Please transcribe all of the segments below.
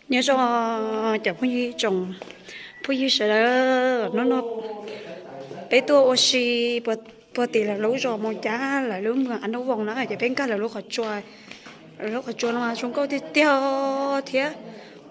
Nyob zoo cov phooj ywg tsoom phooj ywg sawv daws, hnub no peb tuaj ua si puag tim lawv lub zos Moos Cab, lawv lub mws Ab Nub Voos na, ces peb nkag lawv lub qhov tsua. Lawv lub qhov tsua no zoo nkauj tiag tiag thiab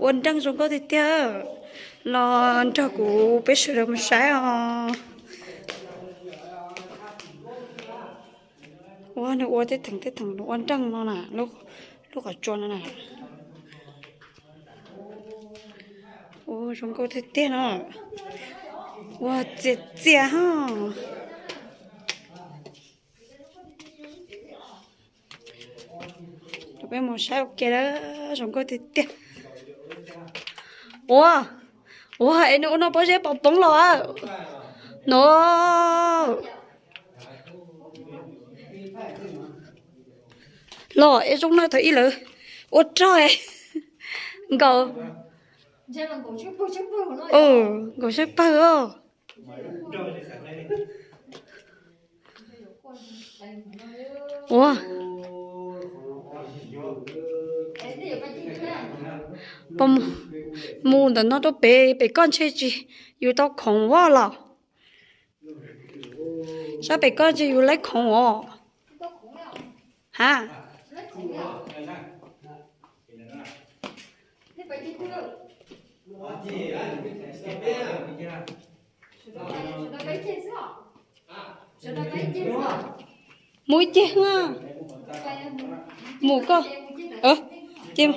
ua nreej zoo nkauj tiag tiag. Los nrog kuv peb sawv daws mus saib os. Ua nws ua tej theem tej theem nws ua nreej no na, lub qhov tsua no na. Ua zoo nkauj tiag tiag no. Ua txias txias ho. Peb mus saib ua ke, zoo nkauj tiag tiag. Ua, ua es nws ua no pob zeb pov poob los no. Los es zoo no thaum ub lawv ua rog nkaus. Nkaus sab pawg os. Ua, mus ntawm no rau pem, pem koj ntshe tsis, yus tau khoov voj los. Sab pem koj ntshe yus laib khoov os. Ha. Mus ib ceg na. Mus koj. Ces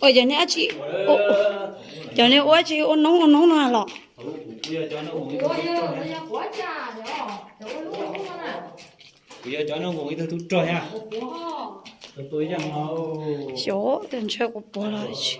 ua yog nej dab tsi, cov nej ua dab tsi ua noob ua noob no los? Xyov, ntshe quav puav los tsis.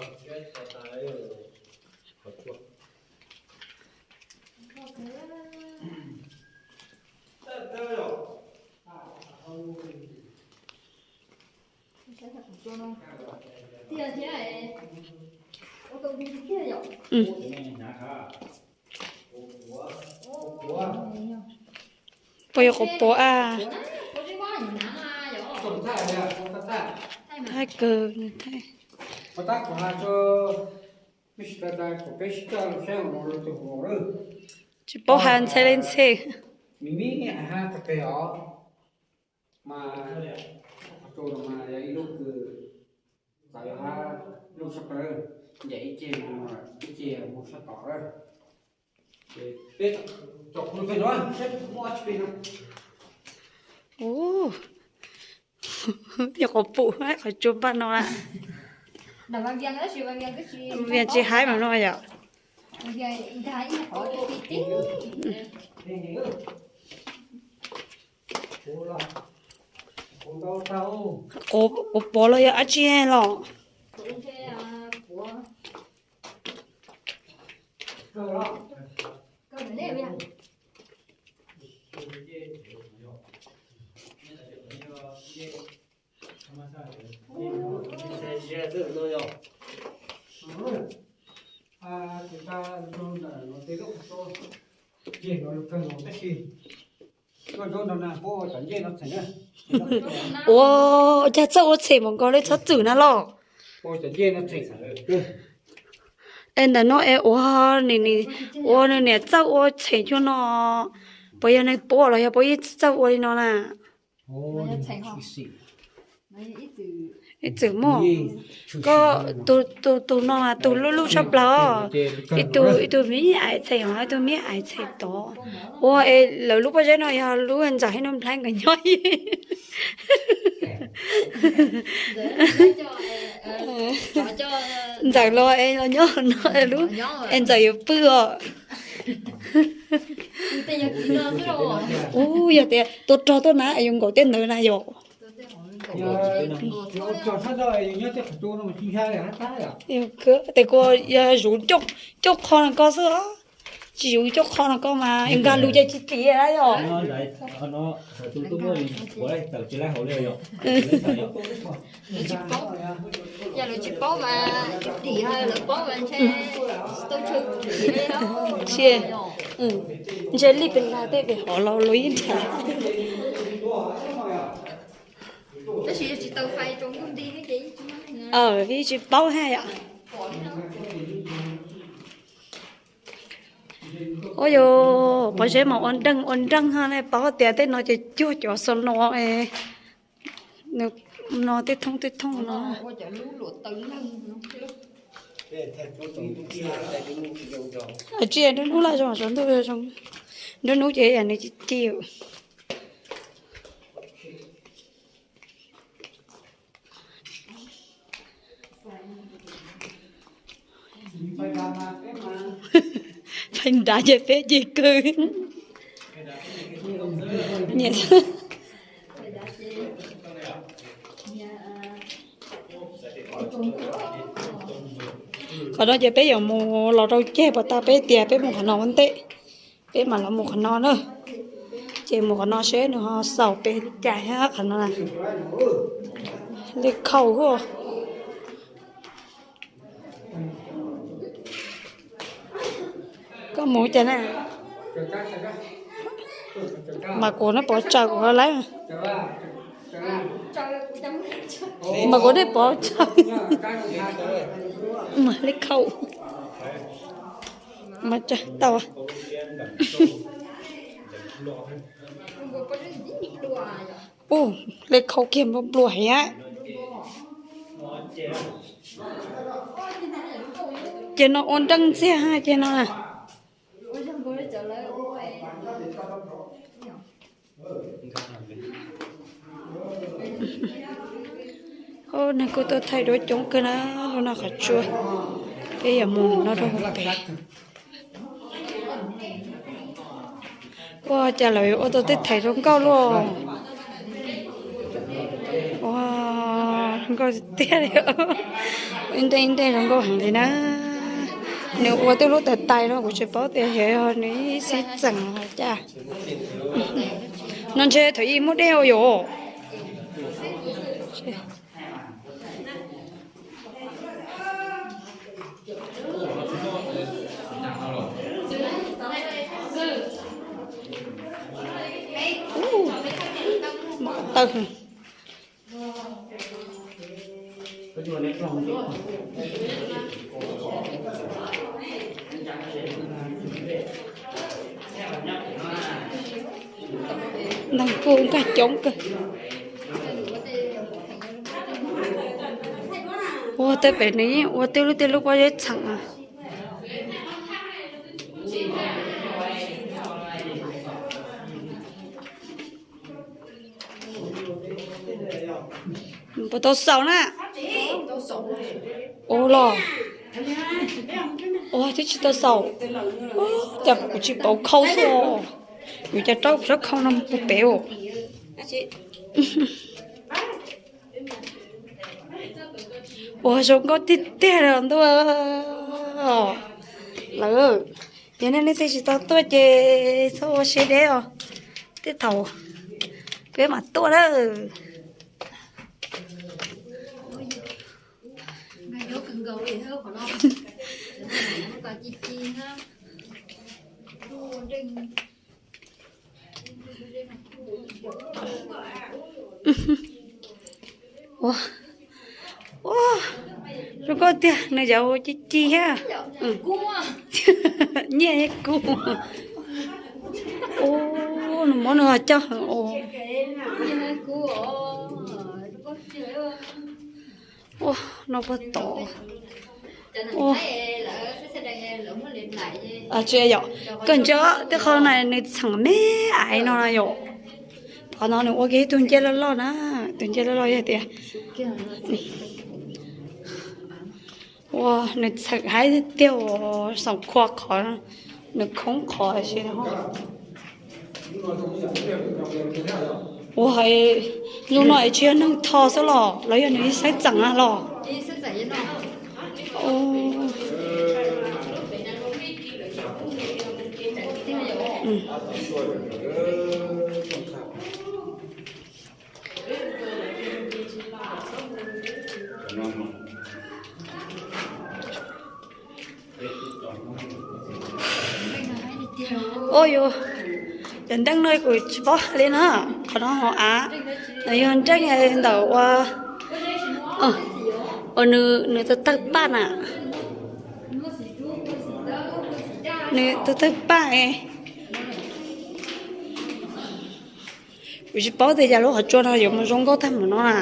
Puas yog quav puav a? Thaij kawg, thaij. Tsis paub has ntxhe li ntxhe. Ua, yog quav pum qhov tsua npaj no na. Vias tsis haib mas no yom. Quav puav los yog dab tsi los? Ua cas txawj ua txhem mas nkaus li txhob txwm na los? Es ntawm no es ua nws, ua nws niam txawj ua txhem cuag no, puas yog nws pom los yog puas yeej txawj ua li no na? Ib txwm muaj, koj tus no mas tus lub lub tshaj plaws, ib tug, ib tug me aiv txhem hov, ib tug me aiv txhem tod. Ua es lawv lub pob zeb no yog lub ntxawm hib no nplhaib nkawd nyob. Ntxawm los es los nyob no, es ntxawm yuav pw os. Ub, yog tias tua rog tuaj na es yuav nkaum tej ntawd na yom. Tes kuv yog zuv coj qho no koj xwb os. Tsis yuav coj qho no koj mas nkag lus ces tsis tiav yom. Tsis, ntshe li pes ntag tej pem hov los luag yeej nrhiav. Yeej tsis paub haj yom. Ua yog pob zeb mas ua nreej ua nreej ha, nej paub tias tej no ces cuag cov xo no, no tej thooj tej thooj no. Tsis nruab hnub laj zoo, nruab hnub ces nws ci ci. Phaib nrad ces peb ces kawg. Qhov no ces peb yuav mus los rau ceg puas tas, peb tias peb mus qhov no ua ntej, peb mam los mus qhov no na. Ces mus qhov no seb nws ho xaus pes li cas thiab qhov no. Li khaus. Koj mus cas na? Mas kuv nej pov tsawg kuv lawm. Mas kuv nej pov tsawg. Mas li khaus. Mas tau. Ub, li khaus kiag npluas npluas thiab. Ces no ua nreej ntxiag ha ces no. Neeg kuj tuaj thaij duab coob kawg na, lub no qhov tsua. Peb yuav mus no rau pem. Ua cas lawv ua tau tej thaiv zoo nkauj luaj. Ua zoo nkauj tiag li. Ib nreg ib nreg zoo nkauj heev li na. Nws ua tej lub tais tais no kuv tsis paub tias yog nws ib xib txeem los cas. No ntshe thaum ub muaj dej ua yuav. Mov tawg. Neeg kuj nkag coob kawg. Ua tej pem nws yeej ua tej lub tej lub pob zeb txheem. Puas tau xaus na? Ua los, ua twb tsis tau xaus. Cas kuv tsis pauv khau xwb. Yuav cas rau kuv sab khau no puag pem os. Ua zoo nkauj tiag tiag li ntuj. Lawv, yog nej leej twg tsis tau tuaj ces txhob ua siab deb os. Tej thaum peb mam tuaj na. Ua, ua, zoo nkauj tiag, nws cov ua ci ci thiab. Nyiaj thiab kub. Ua, nws muab nws coj heev ua. Ua, no puag tod. Ua, tsis yom, koj ntsia tej qhov no nws txheem me aiv no na yom. Qhov no nws ua kiag ib tug ncej loj loj na, tus ncej loj loj yog tias ua nws txheem haib tiag, xoom khua qhov, nws khoob qhov si. Ua, lub no es tsis yog neeg tho xwb los los yog nws ib xeeb txeem na los? Ua, Ua yus cov nreej no kuv tsis paub hais li na. Qhov no hauv av, no yog nreej ntawm ua, ua nws tawg tawg paj na. Nws tawg tawg paj. Kuv tsis paub tias cas lub qhov tsua no yuav mus zoo nkauj tag npaum no na.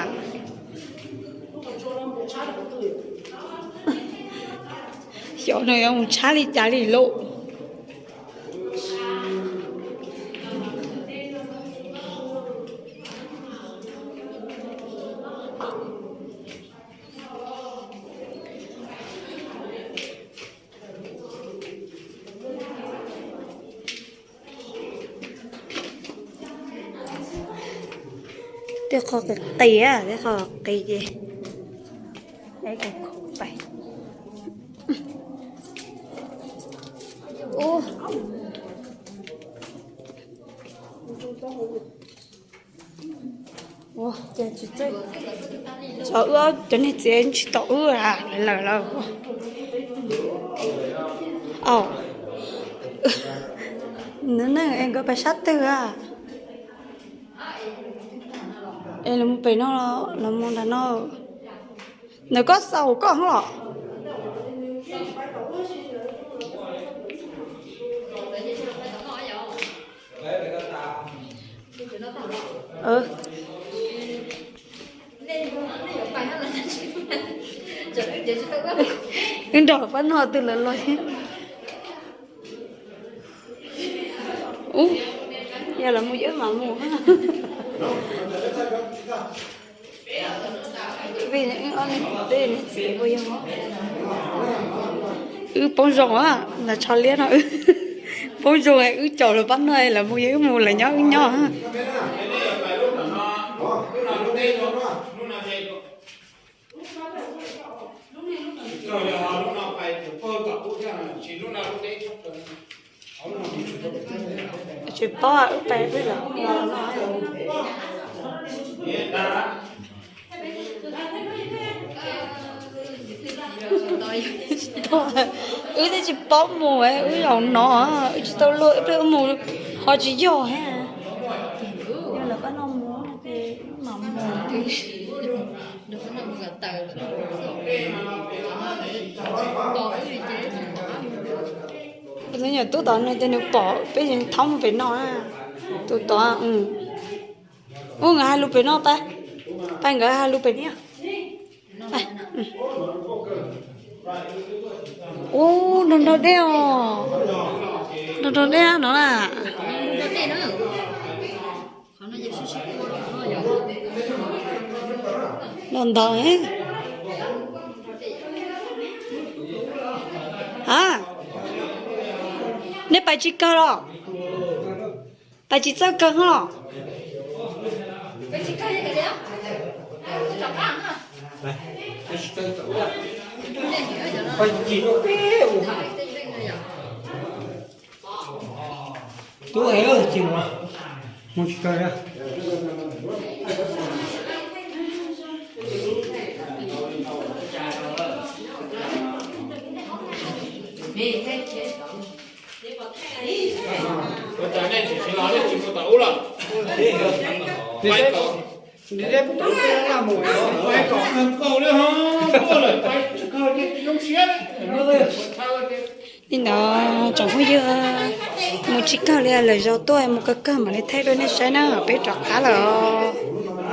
Xyov nws yuav mus tshab li cas li lauj. Tej qho qis qis, tej qho qis ces, ua cas tsis txawj, cov wb cov niag txiv tsis tau wb lawm lawm. Nws neej es nkawd pais sab twg a? Es lawv mus pem no, lawv mus nram no. Nws koj xaus koj hov los. Wb nrog lawv pab noj twg lawv los. Ub, yog lawv mus wb mam mus. Vim ob niag txiv, wb poob zoo a, ntawm tsho liab no, poob zoo wb caum lawv pab noj, lawv mus yog wb mus, lawv nyob wb nyob. Tsis paub wb pais pem los. Wb twb tsis paub mus, wb zaum no, wb tsis tau luag, wb pheej mus ho tsis yog thiab. Yog lawv pab noj mus ces wb mam mus. Tus nyuam tub tod nws tias nws pom peb yeej thaub mus pem no. Tus tod, ub, nkawd hais lus pem no, pab nkawd hais lus pem no. Ub, nrog nrog dej os. Nrog nrog dej no na. Los ntawd. A, nej pais tsis kawg los? Pais tsis txawj kawg los? Tub, mus tsis kawg li. Li ntawd tsoom phooj ywg, mus tsis kawg li, lwm zaus tuaj mus kawg kawg mam li thaij rau nej saib na, peb rov qab lawm os.